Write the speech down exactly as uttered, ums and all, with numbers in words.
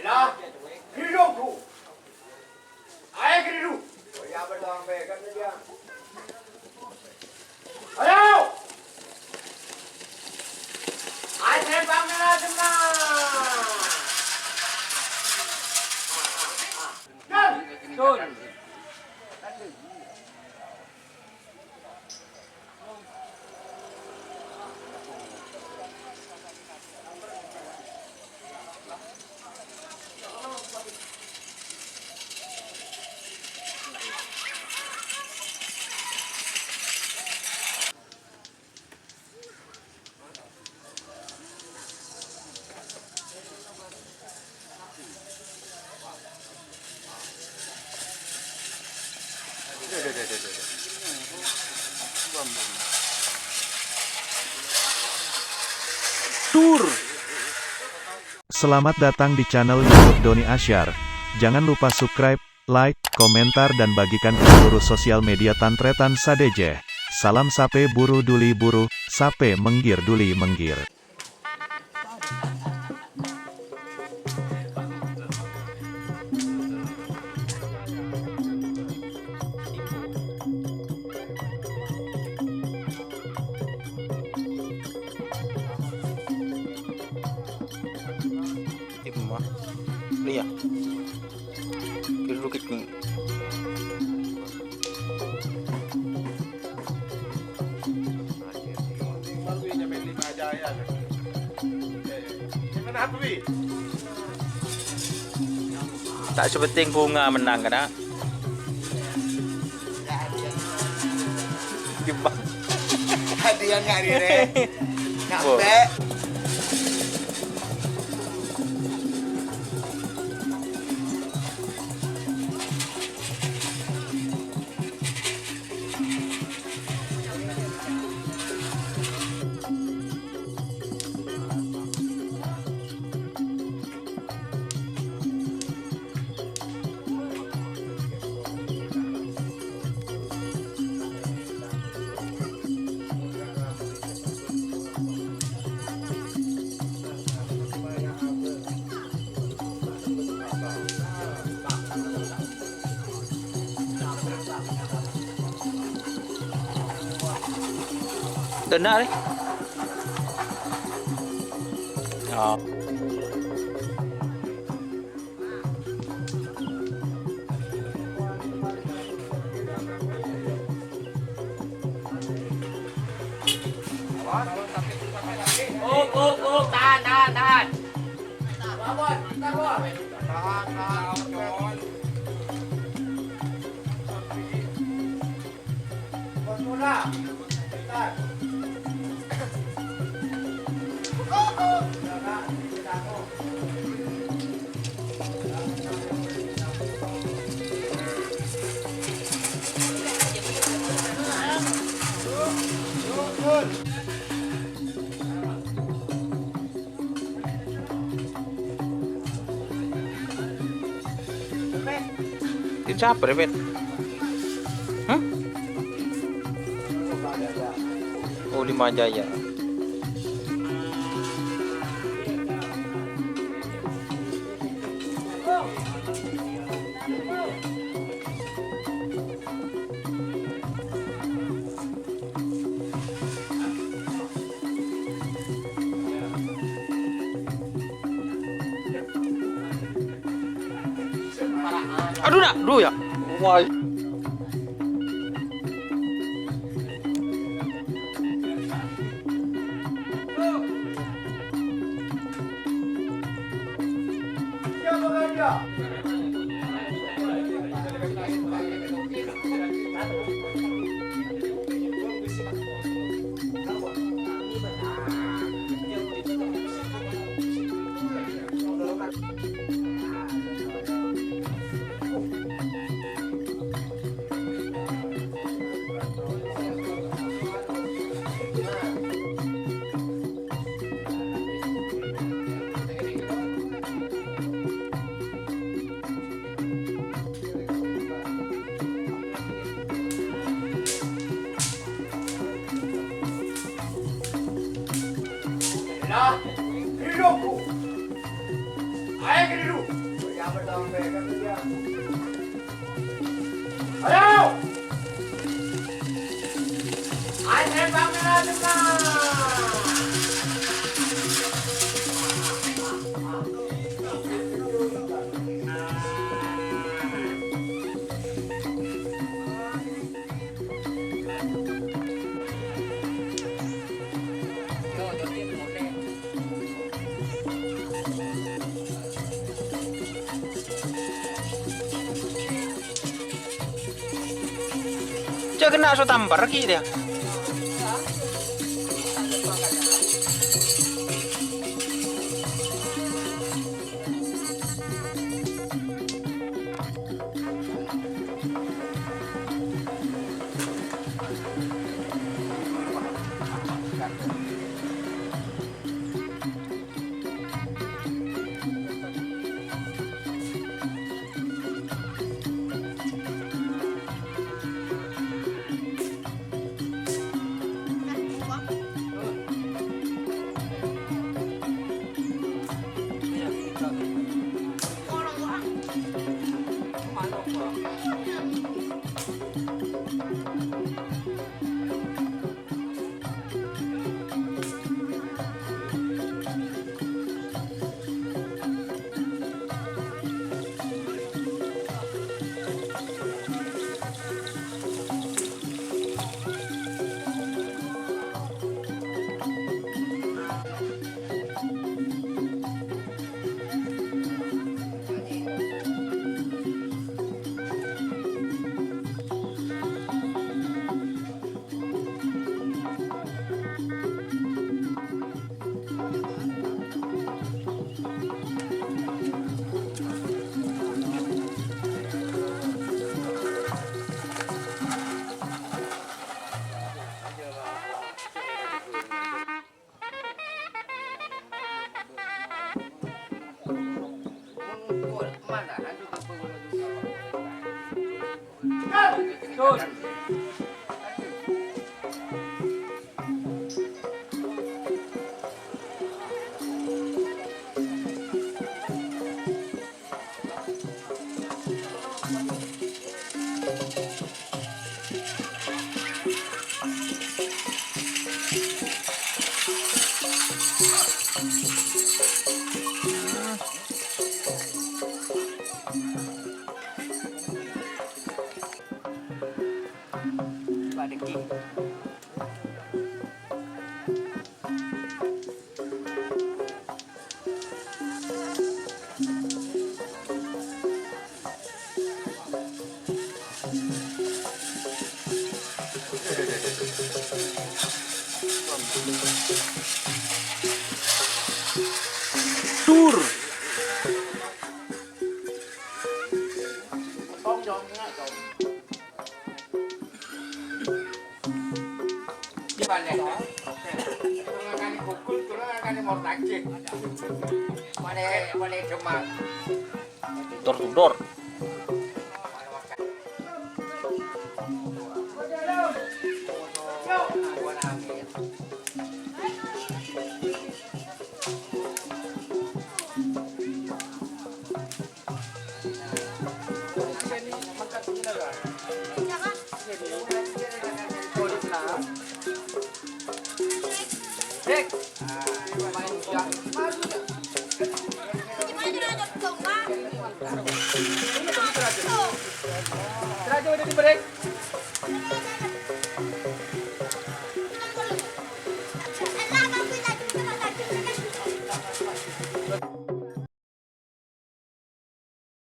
Dah, ghiru, Bu. Ayo, ghiru. Oh, iya, betul, sampai. Kan dia. Ayo! Ayo, tembak merah, tembak. Jan! Betul. Tur. Selamat datang di channel YouTube Doni Asyar. Jangan lupa subscribe, like, komentar, dan bagikan ke seluruh sosial media tan-tarètan sadhâjâ. Salam sapè buru duli buru, sapè mèngghir duli mèngghir. Timma. Iya. Duduk itu. Ta' sapenting bhunga mennang, kana'. Jembak. Hadiah nggak rire. Nyampe. Dâna rè. Oh. Oh, oh, oh, tahan, tahan, tahan. Itu siapa, Revit? Hah? Oh, Lima Jaya. Aduh, nak, aduh, ya. Wah. Lah, ghiru, Bu. Ayo, ghiru. Cè' kènè' so tampar ghi' rèya. Dur. Dor-dor.